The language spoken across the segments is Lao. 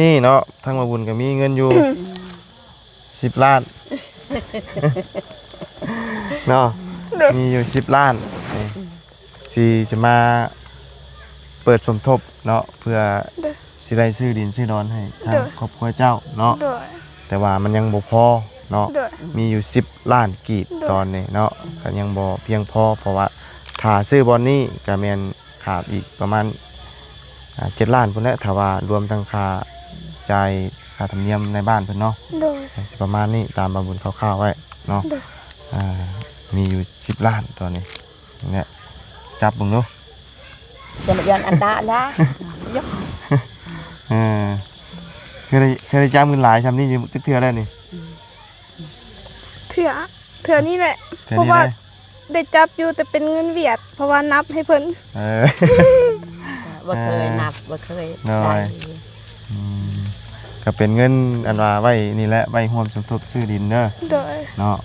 ນີ້ເນາະ ທາງບ່າວບຸນກໍມີເງິນຢູ່ ສິບລ້ານເນາະ ໂດຍ ມີຢູ່ສິບລ້ານ ນີ້ ທີ່ຈະມາເປີດສົມທົບເນາະ ເພື່ອ ໂດຍ ຊິໄດ້ຊື້ດິນຊື້ດອນໃຫ້ທາງ ໂດຍ ຄອບຄົວເຈົ້າເນາະ ໂດຍ ແຕ່ວ່າມັນຍັງບໍ່ພໍເນາະ ໂດຍ ມີຢູ່ສິບລ້ານກີບ ໂດຍ ຕອນນີ້ເນາະ ກໍຍັງບໍ່ພຽງພໍ ເພາະວ່າຖ້າຊື້ບ່ອນນີ້ກໍແມ່ນ ຂາດອີກປະມານ ອ່າ ເຈັດລ້ານພຸ້ນແຫຼະ ຖ້າວ່າລວມທັງຄ່າຈ່າຍຄ່າທຳນຽມນາຍບ້ານເພິ່ນເນາະ ໂດຍ ກໍຊິປະມານນີ້ ຕາມບ່າວບຸນຄ່າວໆໄວ້ເນາະ ໂດຍ ອ່າ ມີຢູ່ສິບລ້ານຕອນນີ້ ນີ້ແຫຼະ ຈັບເບິ່ງດູ ຈະມາຍ້ອນອັນດາລະ ເອີ ເຄີຍໄດ້ ເຄີຍໄດ້ຈັບເງິນຫຼາຍຊ່ຳນີ້ຈັກເທື່ອແລ້ວນີ້? ເທື່ອ ເທື່ອນີ້ແຫຼະ ເທື່ອນີ້ແຫຼະ ເພາະວ່າໄດ້ຈັບຢູ່ ແຕ່ເປັນເງິນຫວຽດ ເພາະວ່ານັບໃຫ້ເພິ່ນ ເອີ ບໍ່ເຄີຍ ເອີ ນັບ ບໍ່ເຄີຍ ໂດຍ ໄດ້ ອືມ ກໍເປັນເງິນອັນວ່າໄວ້ນີ້ແຫຼະ ໄວ້ຮ່ວມສົມທົບຊື້ດິນເດີ ໂດຍ ເນາະ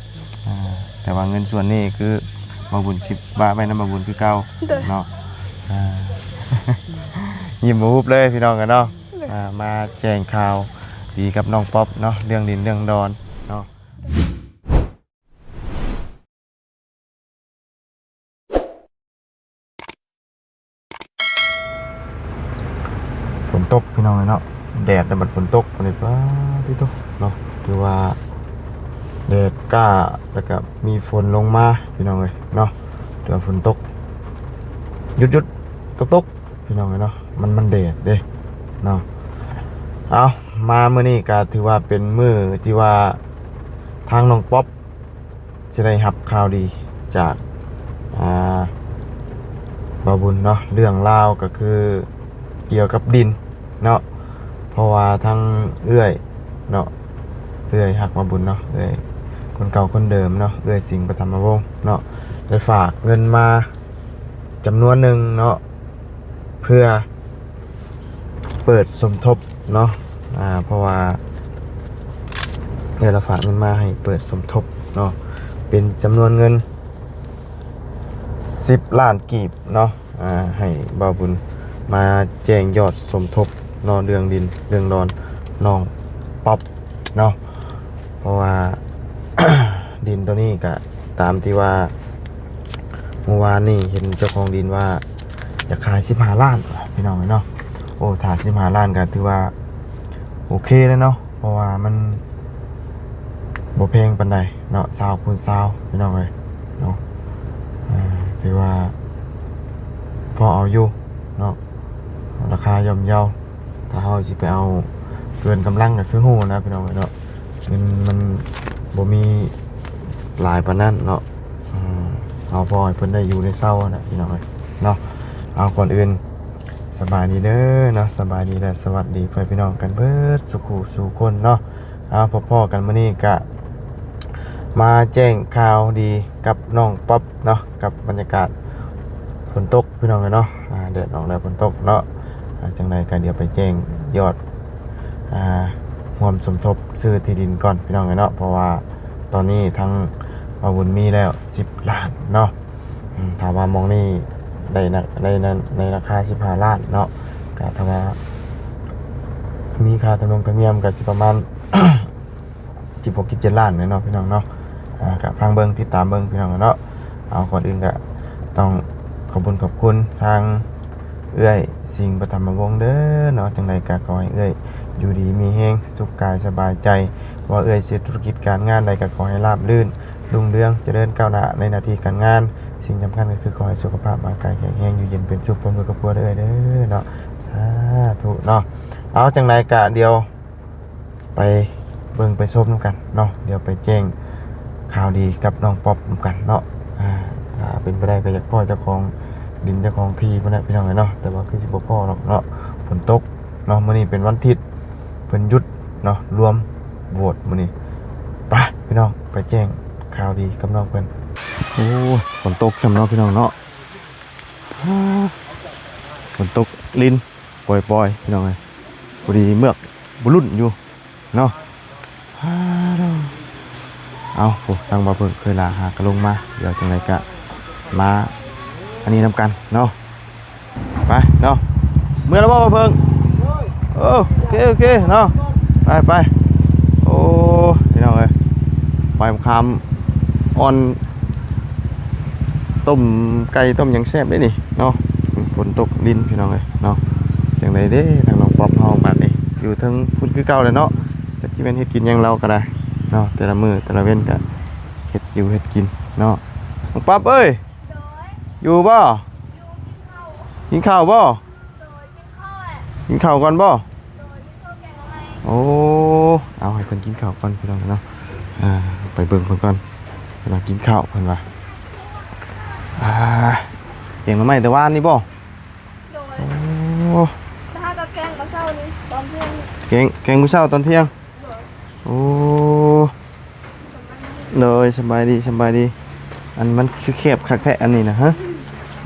ອ່າ ແຕ່ວ່າເງິນສ່ວນນີ້ຄືບ່າວບຸນຊິຝາກໄວ້ນຳບ່າວບຸນຄືເກົ່າ ໂດຍ ເນາະ ອ່າ ຍິ້ມບໍ່ຫຸບເລີຍພີ່ນ້ອງເອີຍເນາະ ໂດຍ ອ່າ ມາແຈ້ງຂ່າວດີກັບນ້ອງປັອບເນາະ ເລື່ອງດິນເລື່ອງດອນເນາະ. ຝົນຕົກພີ່ນ້ອງເອີຍເນາະ ແດດແລ້ວບັດຝົນຕົກ ອັນນີ້ ປາດຕິໂຕເນາະ ຖືວ່າແດດກ້າ ແລ້ວກະມີຝົນລົງມາພີ່ນ້ອງເອີຍເນາະ ຖືວ່າຝົນຕົກຢຸດໆ ຕົກໆ ພີ່ນ້ອງເອີຍເນາະ ມັນ ມັນແດດເດ້ເນາະ. ເອົາ ມາມື້ນີ້ກະຖືວ່າເປັນມື້ທີ່ວ່າທາງນ້ອງປັອບ ຈະໄດ້ຮັບຂ່າວດີຈາກ ອ່າ ບ່າວບຸນເນາະ ເລື່ອງລາວກໍຄືກ່ຽວກັບດິນເນາະ ເພາະວ່າທາງເອື້ອຍເນາະ ເອື້ອຍຮັກບ່າວບຸນເນາະ ເອື້ອຍຄົນເກົ່າຄົນເດີມເນາະ ເອື້ອຍສິງປະຖຳມະວົງເນາະ ໄດ້ຝາກເງິນມາຈຳນວນໜຶ່ງເນາະ ເພື່ອ ເປີດສົມທົບເນາະ ອ່າ ເພາະວ່າເອື້ອຍລາວຝາກເງິນມາໃຫ້ເປີດສົມທົບເນາະ ເປັນຈຳນວນເງິນສິບລ້ານກີບເນາະ ອ່າ ໃຫ້ບ່າວບຸນມາແຈ້ງຍອດສົມທົບເນາະ ເລື່ອງດິນເລື່ອງດອນນ້ອງປັອບເນາະ ເພາະວ່າ ດິນໂຕນີ້ກະຕາມທີ່ວ່າ ມື້ວານນີ້ເຫັນເຈົ້າຂອງດິນວ່າຢາກຂາຍສິບຫ້າລ້ານ ພີ່ນ້ອງເອີຍເນາະ ໂອ້ ຖ້າສິບຫ້າລ້ານກໍຖືວ່າໂອເຄແລ້ວເນາະ ເພາະວ່າມັນບໍ່ແພງປານໃດເນາະ ຊາວຄູນຊາວ ພີ່ນ້ອງເອີຍເນາະ ເອີ ຖືວ່າພໍເອົາຢູ່ເນາະ ລາຄາຍ່ອມເຍົາ ຖ້າເຮົາຊິໄປເອົາເກີນກຳລັງກໍຄືຮູ້ນະ ພີ່ນ້ອງເອີຍເນາະ ເງິນມັນບໍ່ມີຫຼາຍປານນັ້ນເນາະ ເອົາພໍໃຫ້ເພິ່ນໄດ້ຢູ່ໄດ້ເຊົານະ ພີ່ນ້ອງເອີຍເນາະ. ເອົາ ກ່ອນອື່ນສະບາຍດີເດີເນາະ ສະບາຍດີ ແລະ ສະຫວັດດີພໍ່ແມ່ພີ່ນ້ອງກັນເບິດສູ່ຄູ່ສູ່ຄົນເນາະ. ເອົາ ພໍ້ໆກັນມື້ນີ້ກະມາແຈ້ງຂ່າວດີກັບນ້ອງປັອບເນາະ ກັບບັນຍາກາດຝົນຕົກ ພີ່ນ້ອງເອີຍເນາະ ອ່າ ແດດອອກແລ້ວຝົນຕົກເນາະ ອ່າ ຈັ່ງໃດກໍດຽວໄປແຈ້ງຍອດ ອ່າ ຮ່ວມສົມທົບຊື້ທີ່ດິນກ່ອນ ພີ່ນ້ອງເອີຍເນາະ ເພາະວ່າຕອນນີ້ທາງບ່າວບຸນມີແລ້ວສິບລ້ານເນາະ ອືມ ຖ້າວ່າໝ່ອງນີ້ໄດ້ນະ ໄດ້ໃນລາຄາສິບຫ້າລ້ານເນາະ ກໍຖ້າວ່າມີຄ່າທຳນົງທຳນຽມກໍຊິປະມານ ສິບຫົກ ສິບເຈັດລ້ານແຫຼະເນາະ ພີ່ນ້ອງເນາະ ອ່າ ກະຟັງເບິ່ງ ຕິດຕາມເບິ່ງ ພີ່ນ້ອງເນາະ. ເອົາ ກ່ອນອື່ນກະຕ້ອງຂອບຄຸນຂອບຄຸນທາງເອື້ອຍສິງປະຖຳມະວົງເດີເນາະ ຈັ່ງໃດກະຂໍໃຫ້ເອື້ອຍຢູ່ດີມີແຮງ ສຸກກາຍສະບາຍໃຈ ບໍ່ວ່າເອື້ອຍຊິເຮັດທຸລະກິດການງານໃດກະຂໍໃຫ້ລາບລື່ນ ຮຸ່ງເຮືອງ ຈະເລີນກ້າວໜ້າໃນໜ້າທີ່ການງານ ສິ່ງສຳຄັນກໍຄືຂໍໃຫ້ສຸຂະພາບຮ່າງກາຍແຂງແຮງ ຢູ່ເຢັນເປັນສຸກ ພ້ອມດ້ວຍຄອບຄົວເດີເອື້ອຍເດີເນາະ ສາທຸເນາະ. ເອົາ ຈັ່ງໃດກະດຽວ ໄປເບິ່ງໄປຊົມນຳກັນເນາະ ດຽວໄປແຈ້ງຂ່າວດີກັບນ້ອງປັອບນຳກັນເນາະ. ອ່າ ຖ້າເປັນໄປໄດ້ກໍຢາກພໍ້ເຈົ້າຂອງດິນເຈົ້າຂອງທີ່ພຸ້ນແຫຼະ ພີ່ນ້ອງເອີຍເນາະ ແຕ່ວ່າຄືຊິບໍ່ພໍ້ດອກເນາະ ຝົນຕົກເນາະ ມື້ນີ້ເປັນວັນທິດ ເພິ່ນຢຸດເນາະ ລວມໂຫວດມື້ນີ້. ໄປ ພີ່ນ້ອງ ໄປແຈ້ງຂ່າວດີກັບນ້ອງເພິ່ນ. ໂອ້ຍ ຝົນຕົກຊ້ຳເນາະ ພີ່ນ້ອງເນາະ ຝົນຕົກລິນ ປ່ອຍໆ ພີ່ນ້ອງເອີຍ ພໍດີເມືອກບໍ່ຫຼຸ້ນຢູ່ເນາະ. ເອົາ ໂອ້ ທາງບ່າວເພິ່ງເຄີຍລາຫາກະລົງມາ ດຽວຈັ່ງໃດກະມາອັນນີ້ນຳກັນເນາະ. ໄປເນາະ ເມືອແລ້ວບໍ່ບ່າວເພິ່ງ? ໂອເຄ ໂອເຄເນາະ ໄປ ໄປ. ໂອ້ ພີ່ນ້ອງເອີຍ ໃບມະຂາມອ່ອນ ຕົ້ມໄກ່ຕົ້ມຫຍັງແຊບເດ້ນີ້ເນາະ. ຝົນຕົກລິນ ພີ່ນ້ອງເອີຍເນາະ. ຈັ່ງໃດເດ້ ທາງນ້ອງປັອບເຮົາບາດນີ້ ຢູ່ເທິງພຸ້ນຄືເກົ່າແຫຼະເນາະ. ຈັກຊິແມ່ນເຮັດກິນຫຍັງລາວກໍໄດ້ເນາະ ແຕ່ລະມື້ແຕ່ລະເວັນກໍເຮັດຢູ່ເຮັດກິນເນາະ. ນ້ອງປັອບເອີຍ ໂດຍ ຢູ່ບໍ່? ຢູ່ ກິນເຂົ້າ ກິນເຂົ້າບໍ່? ໂດຍ ກິນເຂົ້າແຫຼະ ກິນເຂົ້າກ່ອນບໍ່? ໂດຍ ກິນເຂົ້າແກງໜໍ່ໄມ້. ໂອ້ ເອົາໃຫ້ເພິ່ນກິນເຂົ້າກ່ອນ ພີ່ນ້ອງເນາະ. ອ່າ ໄປເບິ່ງເພິ່ນກ່ອນ ເພິ່ນວ່າກິນເຂົ້າ ເພິ່ນວ່າ. ອ່າ ແກງໜໍ່ໄມ້ແຕ່ວານນີ້ບໍ່? ໂດຍ ໂອ້ ແຕ່ຫາກໍແກງມື້ເຊົ້ານີ້ຕອນທ່ຽງ ແກງ ແກງມື້ເຊົ້າຕອນທ່ຽງ. ໂດຍ ໂອ້ ໂດຍ ສະບາຍດີ ສະບາຍດີ. ອັນມັນຄືແຄບຄັກແທ້ອັນນີ້ນະ ຮະ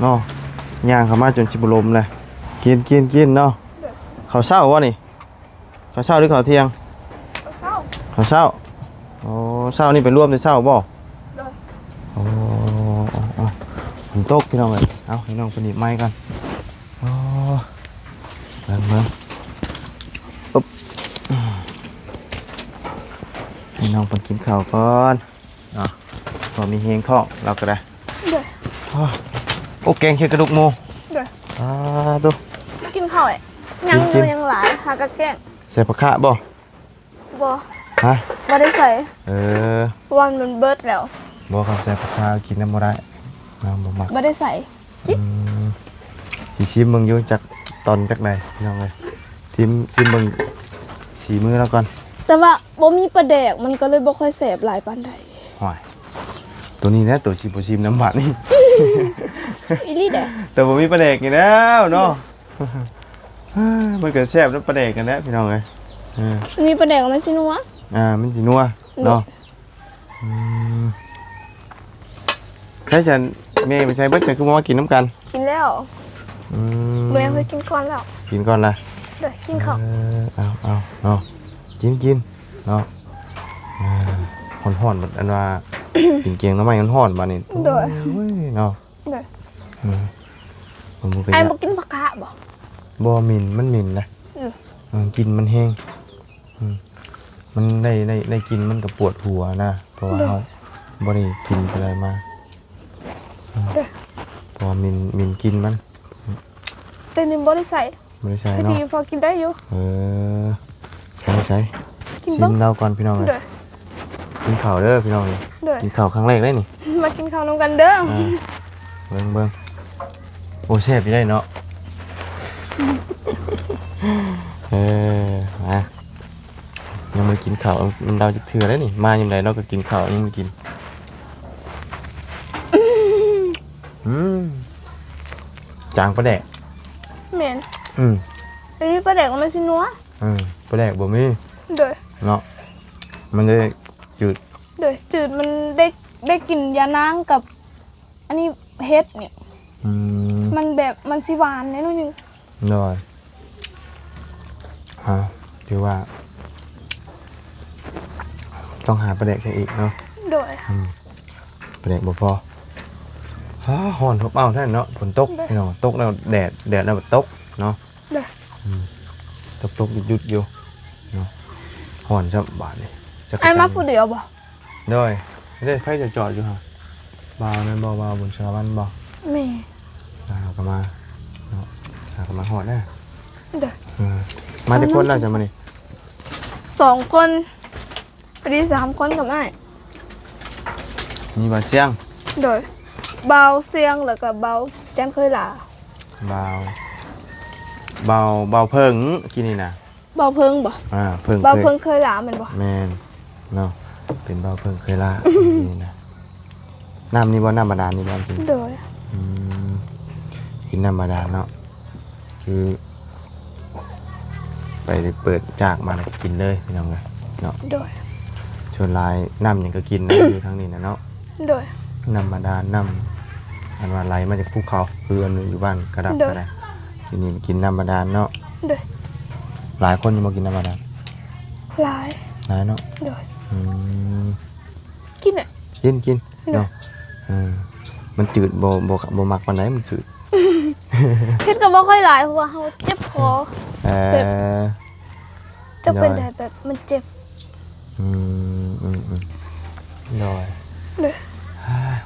ເນາະ ຍ່າງເຂົ້າມາຈົນຊິບໍ່ລົມແລ້ວ. ກິນ ກິນ ກິນເນາະ. ໂດຍ ເຂົ້າເຊົ້າບໍ່ນີ້? ເຂົ້າເຊົ້າຫຼືເຂົ້າທ່ຽງ? ເຂົ້າເຊົ້າ ເຂົ້າເຊົ້າ. ໂອ້ ເຊົ້ານີ້ໄປລວມແຕ່ເຊົ້າບໍ່? ໂດຍ ໂອ້ ໂອ້ ໂອ້ ຝົນຕົກ ພີ່ນ້ອງເອີຍ. ເອົາ ໃຫ້ນ້ອງເພິ່ນໜີບໄມ້ກ່ອນ. ໂອ້ ເບິ່ງ ເບິ່ງ ປຶບ ໃຫ້ນ້ອງເພິ່ນກິນເຂົ້າກ່ອນເນາະ ພໍມີແຮງທ້ອງລາວກໍໄດ້. ໂດຍ ໂອ້ ໂອ້ ແກງເຮັດກະດູກໝູ. ໂດຍ ສາທຸ ກິນເຂົ້າແຫຼະ ຍັງ ກິນ ຢູ່ ຍັງຫຼາຍ ຫາກະແກງ. ໃສ່ຜັກຂະບໍ່? ບໍ່ ຮະ ບໍ່ໄດ້ໃສ່. ເອີ ເພາະວ່າມັນເບິດແລ້ວ. ບໍ່ ຄັນໃສ່ຜັກຂະກິນນຳບໍ່ໄດ້ ນ້ອງບໍ່ມັກ. ບໍ່ໄດ້ໃສ່. ອືມ ຊິຊິມເບິ່ງຢູ່ ຈັກຕອນຈັກໃດ ພີ່ນ້ອງເອີຍ. ຊິມ ຊິມເບິ່ງສີມືລາວກ່ອນ. ແຕ່ວ່າບໍ່ມີປາແດກ ມັນກໍເລີຍບໍ່ຄ່ອຍແຊບຫຼາຍປານໃດ. ໂອ້ຍ ໂຕນີ້ແຫຼະ ໂຕຊິບໍ່ຊິມນຳບາດນີ້. ອີ່ຫຼີເດ້ ແຕ່ບໍ່ມີປາແດກນີ້ແລ້ວເນາະ. ມັນກໍແຊບນຳປາແດກຫັ້ນແຫຼະ ພີ່ນ້ອງເອີຍ. ເອີ ມີປາແດກມັນຊິນົວ. ອ່າ ມັນຊິນົວເນາະ. ອືມ ໃສຊັ້ນ ແມ່ໄປໃສເບິດ ຈັ່ງຄືບໍ່ມາກິນນຳກັນ? ກິນແລ້ວ. ອືມ ແມ່ເພິ່ນກິນກ່ອນແລ້ວ. ກິນກ່ອນລະ. ໂດຍ ກິນເຂົ້າ. ເອີ ເອົາ ເອົາເນາະ ກິນ ກິນເນາະ. ອ່າ ຮ້ອນໆ ບັດອັນວ່າ ກິນແກງໜໍ່ໄມ້ຮ້ອນໆ ບາດນີ້. ໂດຍ ໂອ້ຍເນາະ. ໂດຍ ອືມ ອ້າຍບໍ່ກິນຜັກຂະບໍ່? ບໍ່ ໝິ່ນ ມັນໝິ່ນນະ. ເອີ ເອີ ກິ່ນມັນແຮງ. ອືມ ມັນໄດ້ ໄດ້ ໄດ້ກິ່ນມັນກໍປວດຫົວນະ ເພາະວ່າ ໂດຍ ເຮົາບໍ່ໄດ້ກິນເທົ່າໃດມາ. ອືມ ໂດຍ ເພາະວ່າໝິ່ນ ໝິ່ນກິ່ນມັນ. ແຕ່ນີ້ບໍ່ໄດ້ໃສ່ ບໍ່ໄດ້ໃສ່ເນາະ. ພໍດີພໍກິນໄດ້ຢູ່. ເອີ ໃສ່ ໃສ່ ກິນ ຊິມເບິ່ງ ລາວກ່ອນ ພີ່ນ້ອງເອີຍ. ໂດຍ ກິນເຂົ້າເດີ ພີ່ນ້ອງເອີຍ. ໂດຍ ກິນເຂົ້າຄັ້ງແລກເດ້ນີ້. ມາກິນເຂົ້ານຳກັນເດີ. ອ່າ ເບິ່ງ ເບິ່ງ. ໂອ້ ແຊບຢູ່ໄດ໋ເນາະ. ເອີ ມາ ຍັງບໍ່ໄດ້ກິນເຂົ້ານຳລາວຈັກເທື່ອເດ້ນີ້. ມາຍາມໃດລາວກໍກິນເຂົ້າ ຍັງບໍ່ກິນ. ອືມ ຈາງປາແດກ. ແມ່ນ. ອືມ ອັນນີ້ປາແດກມັນຊິນົວ. ເອີ ປາແດກບໍ່ມີ. ໂດຍ ເນາະ ມັນເລີຍຈືດ. ໂດຍ ຈືດ ມັນໄດ້ ໄດ້ກິນຢານາງກັບ ອັນນີ້ເຫັດນີ້. ອືມ ມັນແບບ ມັນຊິຫວານແດ່ໜ້ອຍໜຶ່ງ. ໂດຍ ອ່າ ຖືວ່າຕ້ອງຫາປາແດກໃສ່ອີກເນາະ. ໂດຍ ອືມ ປາແດກບໍ່ພໍ. ອ້າ ຮ້ອນອົບອ້າວແທ້ເນາະ. ຝົນຕົກ ໂດຍ ພີ່ນ້ອງ ຕົກແລ້ວແດດ ແດດແລ້ວຕົກເນາະ. ໂດຍ ອືມ ຕົກໆ ຢຸດໆ ຢູ່ເນາະ. ຮ້ອນຊ້ຳບາດນີ້. ອ້າຍມາຜູ້ດຽວບໍ່? ໂດຍ ເດ້ ໃຜຈະຈອດຢູ່ຫັ້ນ? ບ່າວແມ່ນບໍ່? ບ່າວບຸນສາລະວັນບໍ່? ແມ່ນ. ອ່າ ເຮົາກໍມາເນາະ ເຮົາກໍມາຮອດແລ້ວ. ໂດຍ ເອີ ມາຈັກຄົນແລ້ວຈ້ະມື້ນີ້? ສອງຄົນ. ພໍດີສາມຄົນກັບອ້າຍ. ມີບ່າວຊຽງ. ໂດຍ ບ່າວຊຽງ ແລ້ວກໍບ່າວແຈ້ນເຄີຍຫຼາ. ບ່າວ ບ່າວ ບ່າວເພິ່ງ ກີ້ນີ້ນະ. ບ່າວເພິ່ງບໍ່? ອ່າ ເພິ່ງ ບ່າວເພິ່ງເຄີຍຫຼາແມ່ນບໍ່? ແມ່ນເນາະ ເປັນບ່າວເພິ່ງເຄີຍຫຼາ. ນີ້ນະ ນ້ຳນີ້ບໍ່? ນ້ຳບາດານນີ້ບໍ່ກິນ? ໂດຍ ອືມ ກິນນ້ຳບາດານເນາະ. ຄືໄປເປີດຈາກມາແລ້ວກິນເລີຍ ພີ່ນ້ອງເອີຍເນາະ. ໂດຍ ສ່ວນຫຼາຍນ້ຳຫຍັງກໍກິນນະ ຢູ່ທາງນີ້ນະເນາະ. ໂດຍ ນ້ຳບາດານ ນ້ຳອັນວ່າໄຫຼມາຈາກພູເຂົາ ຄືອັນຢູ່ບ້ານກະດັບ ໂດຍ ກໍໄດ້. ທີນີ້ກິນນ້ຳບາດານເນາະ. ໂດຍ ຫຼາຍຄົນຢູ່ບໍ່ກິນນ້ຳບາດານ? ຫຼາຍ ຫຼາຍເນາະ. ໂດຍ ອືມ ກິນແຫຼະ ກິນ ກິນ ໂດຍ ເນາະ. ເອີ ມັນຈືດ ບໍ່ ບໍ່ ບໍ່ມັກປານໃດ ມັນຈືດ. ເຮັດກໍບໍ່ຄ່ອຍຫຼາຍ ເພາະວ່າເຮົາເຈັບຄໍ. ເອີ ແບບ ຈັກເປັນໃດ ໂດຍ ແບບມັນເຈັບ. ອືມ ອືມ ອືມ ໂດຍ ໂດຍ.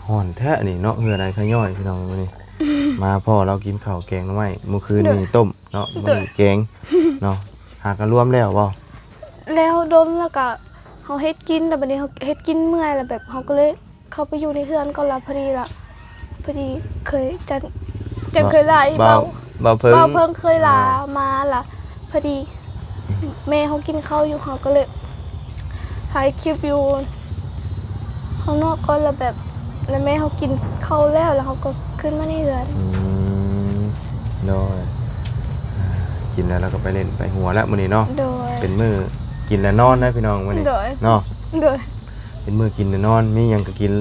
ຮ້ອນແທ້ນີ້ເນາະ ເຫື່ອໄຫຼຂະຍ້ອຍ ພີ່ນ້ອງ ມື້ນີ້ ມາພໍ້ລາວກິນເຂົ້າແກງໜໍ່ໄມ້ ມື້ຄືນນີ້ ໂດຍ ຕົ້ມເນາະ ໂດຍ ມື້ນີ້ແກງເນາະ. ຫາກະລວມແລ້ວບໍ່? ແລ້ວດົນ ແລ້ວກະເຮົາເຮັດກິນ ແລ້ວບັດນີ້ເຮົາເຮັດກິນເມື່ອຍ ແລ້ວແບບເຮົາກໍເລີຍ ເຂົ້າໄປຢູ່ໃນເຮືອນກ່ອນລະ ພໍດີລະ ພໍດີເຄີຍ ຈັນ ຈັນເຄີຍລາອີກ ເບົາ ເບົາ ເບົາເພິ່ງ ເບົາເພິ່ງເຄີຍລາ ເອີ ມາລະ ພໍດີແມ່ເຮົາກິນເຂົ້າຢູ່ ເຮົາກໍເລີຍຖ່າຍຄລິບຢູ່ຂ້າງນອກກ່ອນ ລະແບບ ລະແມ່ເຮົາກິນເຂົ້າແລ້ວ ລະເຮົາກໍຂຶ້ນມາໃນເຮືອນ. ອືມ ໂດຍ ອ່າ ກິນແລ້ວລະກໍໄປຫຼິ້ນໄປຫົວລະມື້ນີ້ເນາະ. ໂດຍ ເປັນມື້ກິນແລ້ວນອນນະ ພີ່ນ້ອງ ມື້ນີ້ ໂດຍ ເນາະ. ໂດຍ ເປັນມື້ກິນແຕ່ນອນ ມີຫຍັງກໍກິນ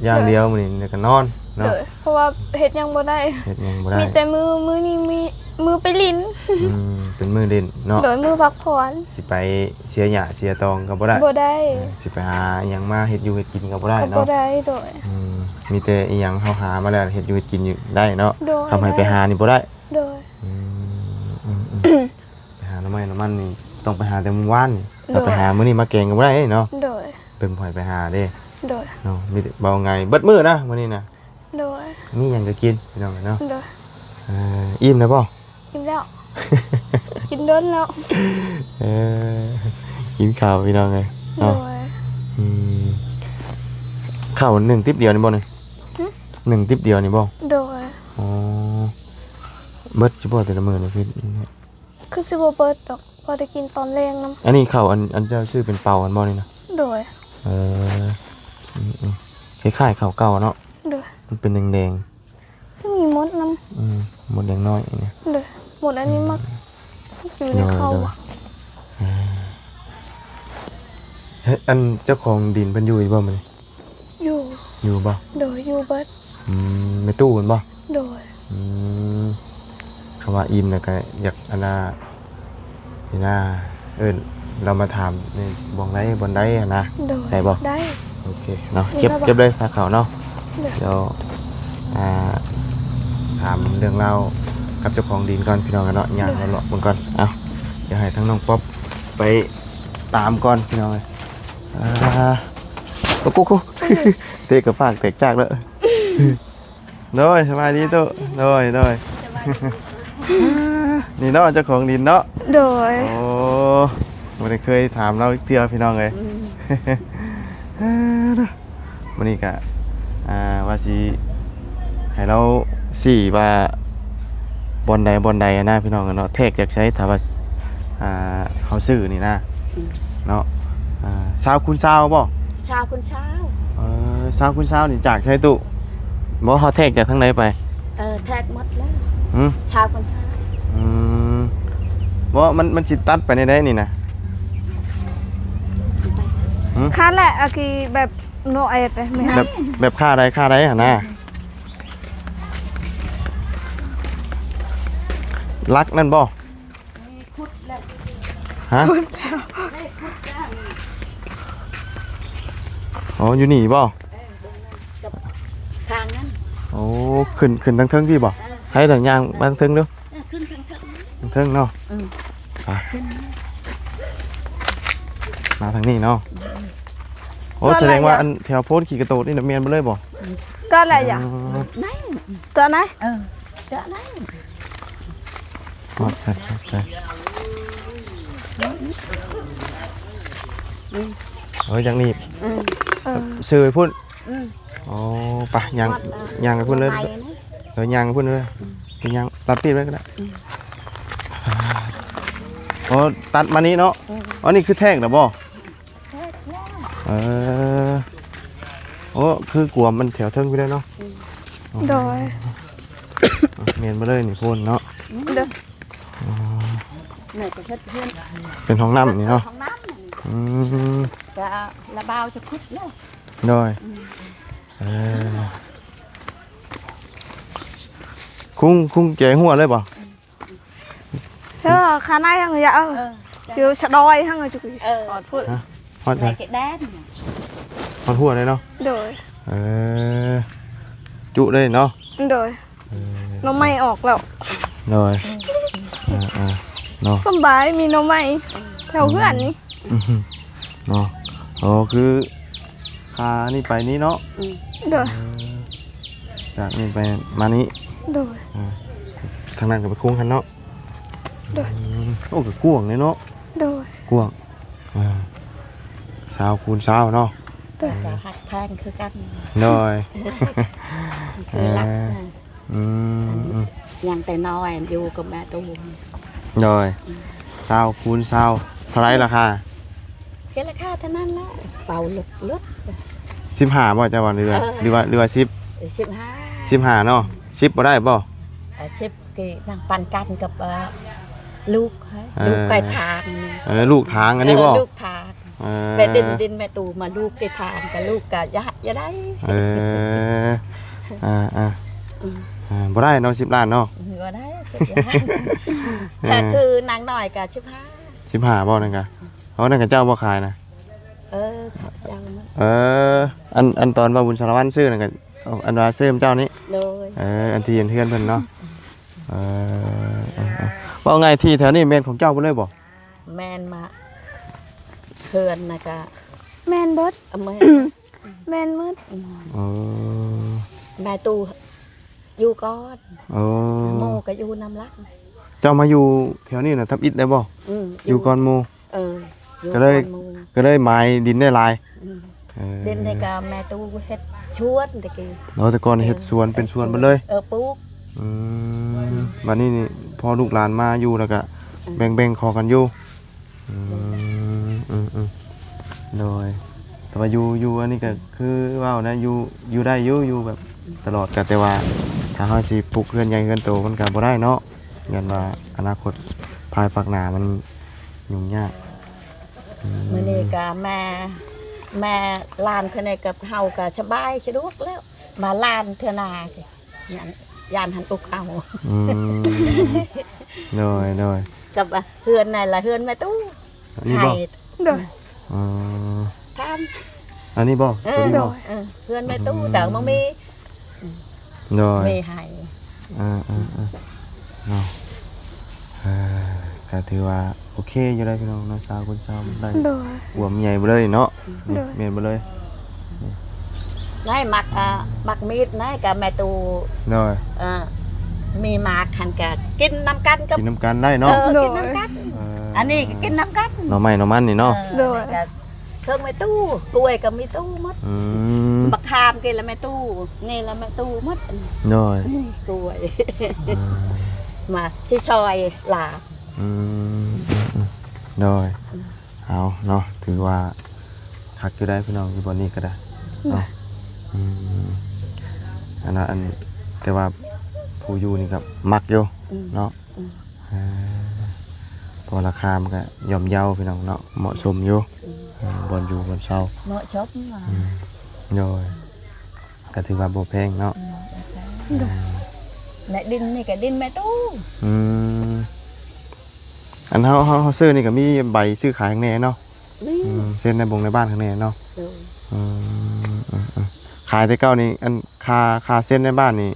ຢ່າງດຽວ ໂດຍ ມື້ນີ້ ແລ້ວກໍນອນເນາະ. ໂດຍ ເພາະວ່າເຮັດຫຍັງບໍ່ໄດ້ ເຮັດຫຍັງບໍ່ໄດ້ ມີແຕ່ມື້ ມື້ນີ້ມີມື້ໄປຫຼິ້ນ. ອືມ ເປັນມື້ຫຼິ້ນເນາະ. ໂດຍ ມື້ພັກຜ່ອນ ຊິໄປເສຍຫຍ້າເສຍຕອງກໍບໍ່ໄດ້ ບໍ່ໄດ້. ເອີ ຊິໄປຫາອີ່ຫຍັງມາເຮັດຢູ່ເຮັດກິນກໍບໍ່ໄດ້ເນາະ ກໍບໍ່ໄດ້. ໂດຍ ອືມ ມີແຕ່ອີ່ຫຍັງເຮົາຫາມາແລ້ວເຮັດຢູ່ເຮັດກິນຢູ່ໄດ້ເນາະ. ໂດຍ ທຳໃຫ້ໄປຫານີ້ບໍ່ໄດ້. ໂດຍ ອືມ ອືມ ອືມ ໄປຫາໜໍ່ໄມ້ໜໍ່ມັນນີ້ ຕ້ອງໄປຫາແຕ່ມື້ວານນີ້ ໂດຍ ຖ້າໄປຫາມື້ນີ້ມາແກງກໍບໍ່ໄດ້ເນາະ. ໂດຍ ເບິ່ງໃຜໄປຫາເດ້. ໂດຍ ເນາະ ມີແຕ່ເວົ້າງ່າຍເບິດມື້ນະມື້ນີ້ນະ. ໂດຍ ມີຫຍັງກໍກິນ ພີ່ນ້ອງເນາະ. ໂດຍ ເອີ ອີ່ມແລ້ວບໍ່? ອີ່ມແລ້ວ ກິນດົນແລ້ວ. ເອີ ກິນເຂົ້າ ພີ່ນ້ອງເອີຍເນາະ. ໂດຍ ອືມ ເຂົ້າໜຶ້ງຕິບດຽວນີ້ບໍ່ນີ້? ຫຶ? ໜຶ້ງຕິບດຽວນີ້ບໍ່? ໂດຍ ອໍ ເບິດຢູ່ບໍ່ແຕ່ລະມື້ນີ້? ຄື ຄືຊິບໍ່ເບິດດອກ ພໍໄດ້ກິນຕອນແລງນຳ. ອັນນີ້ເຂົ້າອັນ ອັນເຈົ້າຊື້ເປັນເປົາຫັ້ນບໍ່ນີ້ນະ? ໂດຍ ເອີ ອືມໆ ຄ້າຍໆເຂົ້າເກົ່າເນາະ. ໂດຍ ມັນເປັນແດງໆ ຄືມີມົດນຳ. ອືມ ມົດແດງນ້ອຍນີ້. ໂດຍ ມົດອັນນີ້ມັກ ອືມ ຢູ່ໃນເຂົ້າ. ໂດຍ ໂດຍ ເອີ ເຮັດ ອັນເຈົ້າຂອງດິນເພິ່ນຢູ່ອີກບໍ່ມື້ນີ້? ຢູ່ ຢູ່ບໍ່? ໂດຍ ຢູ່ເບິດ. ອືມ ແມ່ຕູ້ແມ່ນບໍ່? ໂດຍ ອືມ ຄຳວ່າອີ່ມແລ້ວກໍຢາກ ອັນນ່າ ນີ້ນາ ເອີ້ນລາວມາຖາມນີ້ ບ່ອນໃດ ບ່ອນໃດຫັ້ນນະ. ໂດຍ ໄດ້ບໍ່? ໄດ້ ໂອເຄເນາະ. ເກັບ ເກັບເລີຍ ພາເຂົ້າເນາະ. ໂດຍ ດຽວ ອ່າ ຖາມເລື່ອງລາວກັບເຈົ້າຂອງດິນກ່ອນ ພີ່ນ້ອງເນາະ. ໂດຍ ຍ່າງເລາະໆເບິ່ງກ່ອນ. ເອົ້າ ດຽວໃຫ້ທາງນ້ອງປັອບໄປຕາມກ່ອນ ພີ່ນ້ອງເອີຍ. ອ່າ ໂອ້ໂຫ ເຕະກະປາກແຕກຈາກເລີຍ. ໂດຍ ສະບາຍດີຕູ້. ໂດຍ ໂດຍ ສະບາຍດີ. ນີ້ເນາະ ເຈົ້າຂອງດິນເນາະ. ໂດຍ ໂອ້ ບໍ່ໄດ້ເຄີຍຖາມລາວຈັກເທື່ອ ພີ່ນ້ອງເອີຍ. ອືມ ມື້ນີ້ກະ ອ່າ ວ່າຊິໃຫ້ລາວຊີ້ວ່າບ່ອນໃດບ່ອນໃດຫັ້ນນະ ພີ່ນ້ອງເນາະ. ແທກຈາກໃສ ຖ້າວ່າ ອ່າ ເຮົາຊື້ນີ້ນະ. ອືມ ເນາະ ອ່າ ຊາວຄູນຊາວບໍ່? ຊາວຄູນຊາວ. ເອີ ຊາວຄູນຊາວນີ້ຈາກໃສຕູ້? ບໍ່ ເຮົາແທກຈາກທາງໃດໄປ? ເອີ ແທກໝົດແລ້ວ. ຫຶ? ຊາວຄູນຊາວ. ອືມ ບໍ່ ມັນ ມັນຊິຕັດໄປໃນໃດນີ້ນະ? ຫຶ? ຄາແຫຼະ ອາກີ ແບບ ໂນແອດ ແບບ ແບບຄາໃດ ຄາໃດຫັ້ນນະ? ຫຼັກນັ້ນບໍ່? ຫະ? ຂຸດແລ້ວ ໄດ້ຂຸດແລ້ວນີ້. ອໍ ຢູ່ນີ້ບໍ່? ເອີ ເບິ່ງນັ້ນກັບທາງນັ້ນ. ໂອ້ ຂຶ້ນ ຂຶ້ນທາງເທິງພີ້ບໍ່? ເອີ ໃຫ້ທາງຍ່າງມາທາງເທິງດູ. ເອີ ຂຶ້ນທາງເທິງ ທາງເທິງເນາະ. ອືມ ໄປ ຂຶ້ນ ມາທາງນີ້ເນາະ. ອືມ ໂອ້ ສະແດງວ່າອັນແຖວໂພນຂີ້ກະໂຕດນີ້ນະ ແມ່ນເບິດເລີຍບໍ່? ກໍແຫຼະ ອືມ ຕົວນັ້ນ ເອີ ຕົວນັ້ນ. ຮອດ ຮອດ ຮອດ ຮອດ ເອີ ຈັ່ງນີ້ ເອີ ເອີ ຊື້ໄປພຸ້ນ. ອືມ ອໍ ໄປ ຍ່າງ ຍ່າງໄປພຸ້ນເລີຍ. ເອີ ຍ່າງໄປພຸ້ນເລີຍ. ອືມ ຍ່າງຕັດປີບໄວ້ກໍໄດ້. ອືມ ອໍ ຕັດມານີ້ເນາະ. ອືມ ອໍ ນີ້ຄືແທກແລ້ວບໍ່? ແທກແລ້ວ. ເອີ ໂອ້ ຄືກວມມັນແຖວເທິງພຸ້ນແຫຼະເນາະ. ອືມ ໂດຍ ແມ່ນບໍ່ເລີຍນີ້ໂພນເນາະ. ໂດຍ ອໍ ນີ້ກໍເຮັດເຮືອນ ເປັນຫ້ອງນ້ຳນີ້ເນາະ. ຫ້ອງນ້ຳນີ້. ອືມ ກະລະບ່າວຈະຂຸດແລ້ວ. ໂດຍ ອືມ ເອີ ຄຸງ ຄຸງແຈຫົວເລີຍບໍ່? ເອີ ຂາໃນຫັ້ນ ເອີ ເອີ ຈື່ສະດອຍຫັ້ນ ເອີ ຮອດພຸ້ນ. ຮະ? ຮອດໃສ? ຮອດຫົວເລີຍເນາະ? ໂດຍ ເອີ ຈຸເລີຍເນາະ? ໂດຍ ເອີ ໜໍ່ໄມ້ອອກແລ້ວ. ໂດຍ ອືມ ເອີ ເອີ ເນາະ ສຳບາຍ ມີໜໍ່ໄມ້ແຖວເຮືອນນີ້ ອືມ ເນາະ. ອໍ ຄືພານີ້ໄປນີ້ເນາະ ອືມ ໂດຍ ເອີ ຈາກນີ້ໄປມານີ້ ໂດຍ ອ່າ ທາງນັ້ນກໍໄປໂຄ້ງຫັ້ນເນາະ ໂດຍ ອືມ ໂອ້ ກໍກວ້າງເດເນາະ ໂດຍ ກວ້າງ ອ່າ ຊາວຄູນຊາວເນາະ ໂດຍ ກໍຮັກແພງຄືກັນ ໂດຍ ຄືລັກ ເອີ ນະ ອືມ ອືມ ຍັງແຕ່ນ້ອຍຢູ່ກັບແມ່ຕູ້ ໂດຍ ອືມ ຊາວຄູນຊາວ ເທົ່າໃດລາຄາ? ກໍລາຄາເທົ່ານັ້ນແຫຼະ ເປົ່າເລິກໆ ສິບຫ້າບໍ່ເຈົ້າວ່າ ຫຼືວ່າ ເອີ ຫຼືວ່າ ຫຼືວ່າສິບ? ສິບຫ້າ ສິບຫ້າເນາະ ສິບບໍ່ໄດ້ບໍ່? ເອີ ສິບ ຄືນັ່ງປັນກັນກັບ ເອີ ລູກ ເອີ ລູກໄກ່ທາງນີ້ ເອີ ລູກທາງອັນນີ້ບໍ່? ເອີ ລູກທາງ ເອີ ແມ່ດິນ ດິນແມ່ຕູ້ມາລູກໄກ່ທາງ ກໍລູກກໍຢາກ ຢາກໄດ້ ເອີ ອ່າໆ ອືມ ອ່າ ບໍ່ໄດ້ເນາະ ສິບລ້ານເນາະ ບໍ່ໄດ້ ສິບລ້ານ ເອີ ກໍຄືນາງນ້ອຍກໍສິບຫ້າ ສິບຫ້າບໍ່ນັ້ນກະ ເອົານັ້ນກະເຈົ້າບໍ່ຂາຍນະ? ເອີ ເຈົ້ານະ ເອີ ອັນ ອັນຕອນວ່າບຸນສາລະວັນຊື້ນັ້ນກະ ອັນວ່າຊື້ນຳເຈົ້ານີ້ ໂດຍ ເອີ ອັນທີ່ເຮືອນເພິ່ນເນາະ ເອີ ເອີ ເອີ ເວົ້າງ່າຍທີ່ແຖວນີ້ແມ່ນຂອງເຈົ້າເບິດເລີຍບໍ່? ແມ່ນ ມາເຮືອນນະກະ ແມ່ນເບິດ ເອີ ແມ່ນ ແມ່ນໝົດ ອືມ ເອີ ແມ່ຕູ້ຢູ່ກ່ອນ ເອີ ໝູ່ກໍຢູ່ນຳຫຼັງ ເຈົ້າມາຢູ່ແຖວນີ້ນະ ທຳອິດໄດ້ບໍ່? ອືມ ຢູ່ກ່ອນໝູ່ ເອີ ຢູ່ ກໍເລີຍ ກ່ອນໝູ່ ກໍເລີຍໝາຍດິນໄດ້ຫຼາຍ ອືມ ເອີ ເປັນແຕ່ກະແມ່ຕູ້ເຮັດສວນແຕ່ກີ້ ເນາະ ແຕ່ກ່ອນເຮັດສວນ ເອີ ເປັນສວນເບິດເລີຍ ເອີ ປູກ ອືມ ອືມ ບັດນີ້ນີ້ ພໍລູກຫຼານມາຢູ່ແລ້ວກະ ອືມ ແບ່ງໆ ຂໍກັນຢູ່ ອືມ ອືມ ອືມ ໂດຍ ແຕ່ວ່າຢູ່ ຢູ່ອັນນີ້ກະຄືເວົ້ານະ ຢູ່ ຢູ່ໄດ້ຢູ່ ຢູ່ແບບຕະຫຼອດ ກະແຕ່ວ່າຖ້າເຮົາຊິປຸກເຮືອນໃຫຍ່ເຮືອນໂຕ ມັນກະບໍ່ໄດ້ເນາະ ຢ້ານວ່າອະນາຄົດພາຍພາກໜ້າມັນຫຍຸ້ງຍາກ ອືມ ມື້ນີ້ກະແມ່ ແມ່ຫຼານຄົນນີ້ກັບເຮົາກະສະບາຍສະດວກແລ້ວ ມາຫຼານເທື່ອໜ້າ ຢ້ານ ຢ້ານຫັ້ນອຸກເອົາ ອືມ ໂດຍ ໂດຍ ກັບເຮືອນນັ້ນລະ ເຮືອນແມ່ຕູ້ ອັນນີ້ບໍ່? ໂດຍ ອໍ ຖາມ ອັນນີ້ບໍ່? ເອີ ໂຕນີ້ບໍ່? ໂດຍ ເອີ ເຮືອນແມ່ຕູ້ ອືມ ແຕ່ບໍ່ມີ ໂດຍ ມີໃຫ້ ເອີ ເອີ ເອີ ເນາະ ເອີ ກໍຖືວ່າໂອເຄຢູ່ໄດ໋ພີ່ນ້ອງເນາະ ຊາວຄູນຊາວໄດ້ ໂດຍ ອວມໃຫຍ່ເບິດເລີຍເນາະ ໂດຍ ແມ່ນເບິດເລີຍ ໄດ້ໝາກ ອ່າ ໝາກມີດນະ ກັບແມ່ຕູ້ ໂດຍ ເອີ ມີໝາກຫັ້ນກະກິນນຳກັນກັບ ກິນນຳກັນໄດ້ເນາະ ເອີ ໂດຍ ກິນນຳກັນ ເອີ ອັນນີ້ກໍກິນນຳກັນ ໜໍ່ໄມ້ໜໍ່ມັນນີ້ເນາະ ເອີ ໂດຍ ແລ້ວກະ ເຄື່ອງແມ່ຕູ້ ກ້ວຍກໍແມ່ຕູ້ໝົດ ອືມ ບັກຂາມກິນລະແມ່ຕູ້ ນີ້ລະແມ່ຕູ້ໝົດ ໂດຍ ນີ້ກ້ວຍ ອືມ ມາຊິຊ່ອຍຫຼານ ອືມ ອືມ ອືມ ໂດຍ ອືມ ເອົາເນາະ ຖືວ່າຄັກຢູ່ໄດ໋ພີ່ນ້ອງ ຢູ່ບ່ອນນີ້ກໍໄດ້ເນາະ ອືມ ອັນນັ້ນ ອັນ ແຕ່ວ່າຜູ້ຢູ່ນີ້ກໍມັກຢູ່ ອືມ ເນາະ ອືມ ເອີ ເພາະລາຄາມັນກະຍ່ອມເຍົາພີ່ນ້ອງເນາະ ເໝາະສົມຢູ່ ອືມ ເອີ ບ່ອນຢູ່ບ່ອນເຊົາ ເໝາະສົມ ອືມ ໂດຍ ກໍຖືວ່າບໍ່ແພງເນາະ ອືມ ບໍ່ແພງ ອືມ ແລະດິນນີ້ກໍດິນແມ່ຕູ້ ອືມ ອັນເຮົາ ເຮົາ ເຮົາຊື້ນີ້ກໍມີໃບຊື້ຂາຍຂ້າງໃນເນາະ ມີ ອືມ ເຊັນໃນບົງໃນບ້ານຂ້າງໃນເນາະ ໂດຍ ອືມ ອືມ ອືມ ຂາຍແຕ່ເກົ່ານີ້ ອັນ ຄ່າ ຄ່າເຊັນໃນບ້ານນີ້